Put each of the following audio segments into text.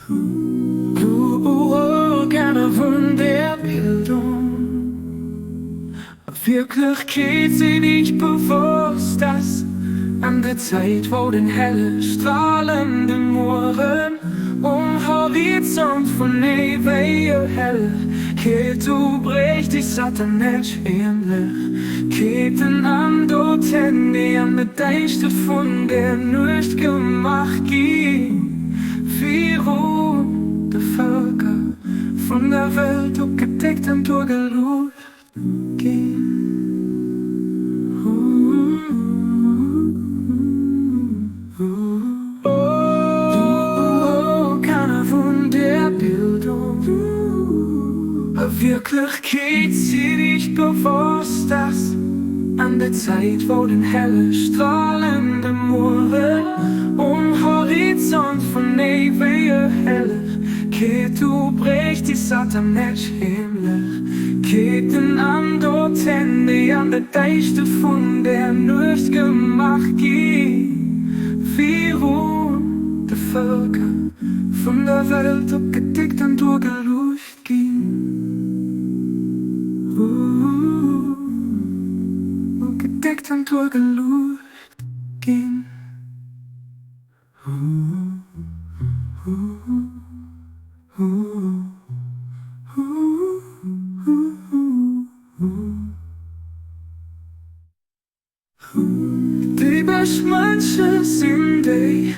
Du Organe vun der Bildung. A Wierklechkeet sinn ich bewosst, dass an der Zäit wou den helle strahlende Mueren um Horizont vun éiwéger Hellegkeet ubrécht, déi satanesch Ähnlechkeeten an Doten, déi an der Däischtert vun der Nuecht gemaach ginn, virun de Vëlker vun der Welt opgedeckt an duergeluecht ginn. O Kanner vun der Bildung, a Wierklechkeet sinn ich bewosst, dass an der Zäit wou den helle strahlende Mueren um Horizont vun éiweger Hellegkeet ubrécht, déi satanesch Heemlechkeeten an Doten, déi an der Däischtert vun der Nuecht gemaach gi virun de Vëlker vun der Welt opgedeckt an duergeluecht ginn. Opgedeckt an duergeluecht ginn. Déi bescht Mënsche sinn déi,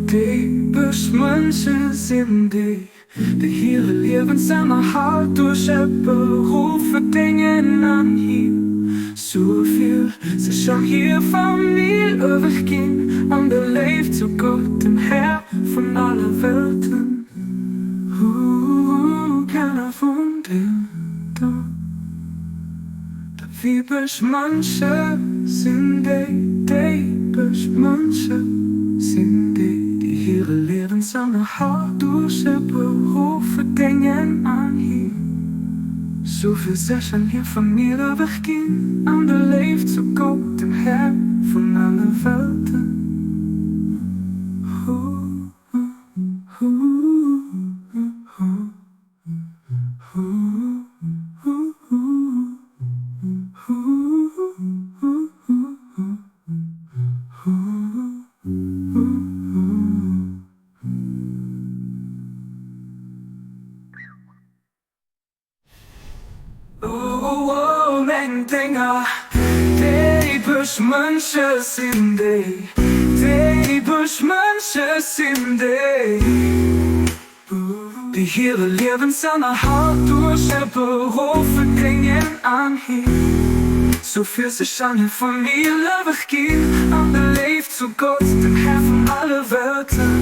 déi bescht Mënsche sinn déi, déi hire Liewensennerhalt duerch e Beruff verdéngen an hir souvill sech an hir Famill ewechginn an der Léift zu Gott, dem Här vun alle Welten. Ooh, keiner vun den do. Dat wierklech Mënsche sinn déi, déi bescht Mënsche sinn déi, déi hire Liewensennerhalt duerch e Beruff verdéngen an hir souvill sech an hir Famill ewechginn an der Léift zu Gott, dem Här vun alle Welten. Oh meng Dénger, déi bescht Mënsche sinn déi, déi bescht Mënsche sinn déi, déi hire Liewensennerhalt duerch e Beruff verdéngen an hir sou fir sech an hir Famill ewechginn an der Léift zu Gott, dem Här vun alle Welten.